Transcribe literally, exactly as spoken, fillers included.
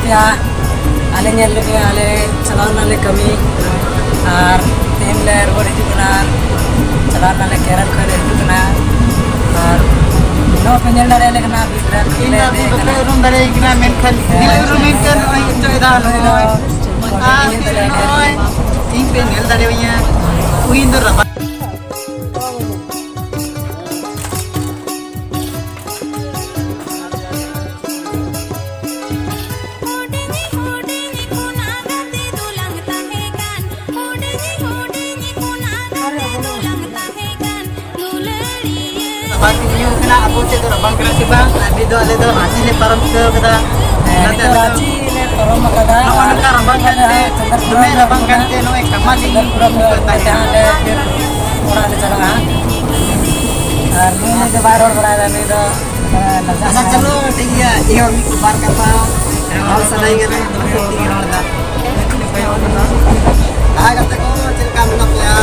ᱭᱟ, ᱟᱞᱮ ᱧᱮᱞ ᱞᱮᱯᱮ, ᱟᱞᱮ ᱪᱟᱞᱟᱣ ᱞᱮᱱᱟᱞᱮ ᱠᱟᱹᱢᱤ, ᱟᱨ ᱛᱮᱦᱮᱧ ᱞᱮ ᱨᱩᱣᱟᱹᱲ ᱦᱤᱡᱩᱜ ᱠᱟᱱᱟ᱾ ᱪᱟᱞᱟᱣ ᱞᱮᱱᱟᱞᱮ, ᱠᱮᱨᱟᱞ ᱠᱷᱚᱱ ᱞᱮ ᱦᱤᱡᱩᱜ ᱠᱟᱱᱟ᱾ ᱟᱨ ᱱᱚᱣᱟ ᱯᱮ ᱧᱮᱞ ᱫᱟᱲᱮᱭᱟᱞᱮ ᱠᱟᱱᱟ, ᱵᱤᱨ ᱨᱮ ᱤᱧ ᱫᱚ ᱞᱮ ᱟᱵᱚ ᱫᱮᱡ ᱵᱟᱯᱮ ᱠᱟᱱᱟ᱾ ᱩᱨᱩᱢ ᱫᱟᱲᱮᱭᱟᱹᱧ ᱠᱟᱱᱟ, ᱢᱮᱱᱠᱷᱟᱱ ᱦᱮᱸ᱾ ᱱᱤᱭᱟᱹ ᱩᱨᱩᱢ ᱢᱮᱱᱛᱮ ᱱᱚᱜᱼᱚᱭ ᱚᱪᱚᱜ ᱮᱫᱟ, ᱱᱚᱜᱼᱚᱭ᱾ ᱟᱨ ᱱᱚᱜᱼᱚᱭ ᱤᱧ ᱯᱮ ᱧᱮᱞ ᱫᱟᱲᱮᱭᱟᱹᱧᱟ, ᱩᱱᱤ ᱫᱚ ᱨᱟᱵᱟᱝ᱾ ᱦᱩᱰᱤᱧ ᱦᱩᱰᱤᱧ ᱠᱷᱚᱱᱟᱜ ᱜᱟᱛᱮ ᱫᱚᱞᱟᱝ ᱛᱟᱦᱮᱸ ᱠᱟᱱ, ᱦᱩᱰᱤᱧ ᱦᱩᱰᱤᱧ ᱠᱷᱚᱱᱟᱜ ᱜᱟᱛᱮ ᱫᱚᱞᱟᱝ ᱛᱟᱦᱮᱸ ᱠᱟᱱ, ᱫᱩᱞᱟᱹᱲᱤᱭᱟᱹ᱾ ᱵᱟᱝ ᱦᱩᱭᱩᱜ ᱠᱟᱱᱟ, ᱟᱵᱚ ᱥᱮᱫ ᱫᱚ ᱨᱟᱵᱟᱝ ᱠᱟᱱᱟ ᱥᱮ ᱵᱟᱝ? ᱟᱨ ᱱᱤᱛ ᱫᱚ ᱟᱞᱮ ᱫᱚ ᱨᱟᱸᱪᱤ ᱞᱮ ᱯᱟᱨᱚᱢ ᱪᱩᱠᱟᱹᱣ ᱠᱟᱫᱟ᱾ ᱦᱮᱸ, ᱚᱱᱟᱛᱮ ᱱᱤᱛᱚᱜ ᱟᱞᱮ ᱫᱚ ᱨᱟᱸᱪᱤ ᱞᱮ ᱯᱟᱨᱚᱢ ᱟᱠᱟᱫᱟ᱾ ᱱᱚᱜᱼᱚ ᱱᱚᱝᱠᱟ ᱨᱟᱵᱟᱝ ᱠᱟᱱᱛᱮ, ᱫᱚᱢᱮ ᱨᱟᱵᱟᱝ ᱠᱟᱱᱛᱮ ᱱᱚᱜᱼᱚᱭ ᱠᱟᱢᱟᱞᱤ ᱯᱩᱨᱟᱹ ᱯᱩᱨᱟᱹ ᱛᱟᱦᱮᱸ᱾ ᱡᱟᱦᱟᱸ ᱞᱮ ᱚᱲᱟᱜ ᱞᱮ ᱪᱟᱞᱟᱜᱼᱟ᱾ ᱟᱨ ᱱᱩᱭ ᱫᱚ ᱵᱟᱭ ᱨᱚᱲ ᱵᱟᱲᱟᱭᱮᱫᱟ, ᱱᱩᱭ ᱫᱚ ᱟᱪᱪᱷᱟ, ᱪᱚᱞᱚ, ᱴᱷᱤᱠ ᱜᱮᱭᱟ᱾ ᱤᱧ ᱦᱚᱸ ᱢᱤᱫ ᱵᱟᱨ ᱠᱟᱛᱷᱟ ᱨᱚᱲ ᱥᱟᱱᱟᱧ ᱠᱟᱱᱟ, ᱚᱱᱟᱛᱮ ᱤᱧ ᱨᱚᱲ ᱮᱫᱟ᱾ ᱦᱟᱭ ᱜᱟᱛᱮ ᱠᱚ, ᱪᱮᱫ ᱞᱮᱠᱟ ᱢᱮᱱᱟᱜ ᱯᱮᱭᱟ?